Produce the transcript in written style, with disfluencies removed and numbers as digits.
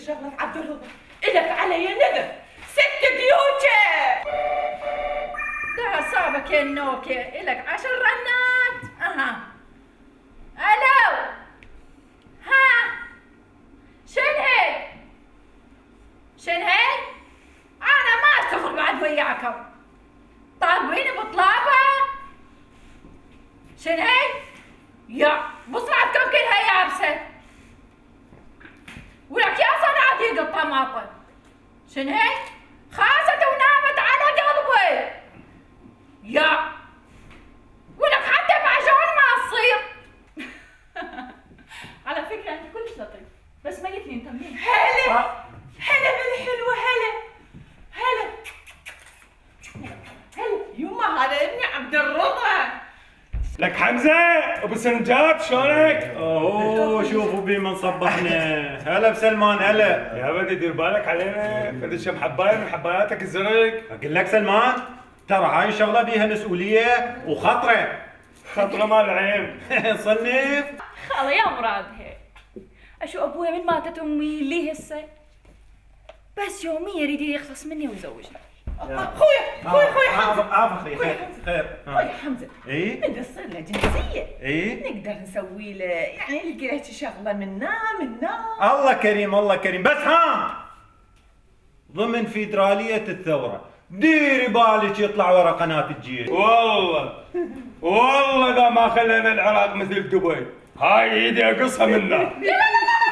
شغله في عبد الرضا، الك علي ندم 6 ديوجه. ده أعصابك يا النوكي، إلك 10 رنات. ألو، ها، شنهي؟ أنا ما أشتغل بعد وياكم، طالبيني بطلابة؟ شنهي؟ يا بصلاتكم كلها يابسة، ولك يا صناديق الطماطم. شنهي؟ خاست ونامت على قلبي. يا ولك حتى معجون ما تصير. على فكره انت كلش لطيف، بس ما قلت لي انت منين. هلا بالحلوه، هلا يما هذا ابني عبد الرضا. لك حمزه ابو سنجاب شلونك؟ اوه شوفوا بمن صبحنا. هلا بسلمان هلا. يا ولدي دير بالك علينا، فدش حبايه من حباياتك الزرق. اقول لك سلمان ترى هاي شغله بيها مسؤوليه وخطره. خطره مال العين. صنف. خاله يا مراد هيك، اشو ابويا من ماتت امي لي هسه، بس يوميا يريد يخلص مني ويزوجني. خويا عافا خير. خويا حمزه، اي بدي تصير له جنسيه، اي نقدر نسوي له يعني نلقي له شغله منا. الله كريم الله كريم. بس ضمن فيدراليه الثوره ديري بالك يطلع ورا قناه الجيش. والله اذا ما خلينا العراق مثل دبي، هاي ايدي اقصها منه. لا لا لا